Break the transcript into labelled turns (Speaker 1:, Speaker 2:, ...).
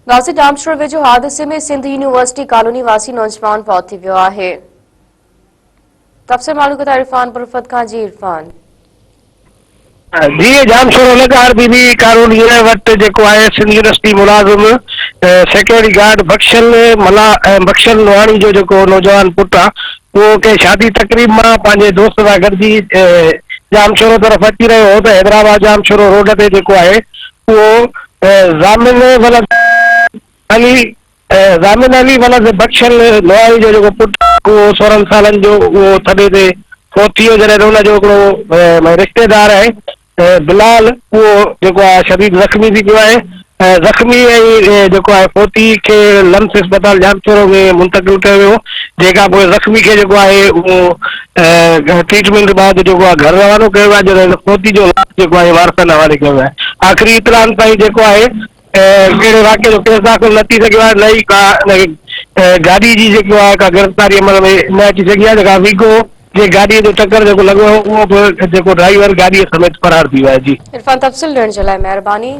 Speaker 1: غازي ڄامشورو ويجهو حادثي ۾ Sindh university colony واسي نوجوان فوت ٿي ويو آهي. تفصيل معلوم ڪندا عرفان پرفت کان جي عرفان.
Speaker 2: جي ڄامشورو لڳ آر بي بي ڪالوني وٽ جيڪو آهي سنڌ يونيورسٽي ملازم سيڪيورٽي گارڊ بخشل ملاح ۽ بخشل نوحاڻي جو جيڪو نوجوان پٽ آهي اهو ڪنهن شادي تقريب مان پنهنجي دوست سان گڏجي ڄامشورو طرف اچي رهيو هو ته حيدرآباد ڄامشورو روڊ تي جيڪو آهي اهو ضامن ولد علي ضامن علي ولد بخشل لوهاري جو جيڪو پٽ اهو 16 سالن جو اهو ٿڏي تي فوت ٿي ويو جڏهن ته ان جو هڪڙو رشتيدار آهي بلال اهو جيڪو آهي شديد زخمي ٿي پيو آهي زخمي ۽ جيڪو آهي فوتي کي لمس اسپتال ڄامشورو ۾ منتقل ڪيو ويو جنهن کان پوء زخمي کي جيڪو آهي اهو ٽريٽمينٽ بعد جيڪو آهي گهر روانو ڪيو ويو آهي جڏهن ته فوتي جو لاش جيڪو آهي وارثن حوالي ڪيو ويو آهي آخري اطلاعن تائين جيڪو آهي اهڙي واقعي جو ڪيس داخل نه ٿي سگهيو آهي نه ئي ڪا گاڏي جي جيڪو آهي ڪا گرفتاري عمل ۾ نه اچي سگهي آهي جيڪا ويگو جي گاڏي جو ٽڪر جيڪو لڳو هو اهو به جيڪو ڊرائيور گاڏي سميت فرار ٿي ويو آهي جي.
Speaker 1: عرفان تفصيل ڏيڻ جي لاء مهرباني.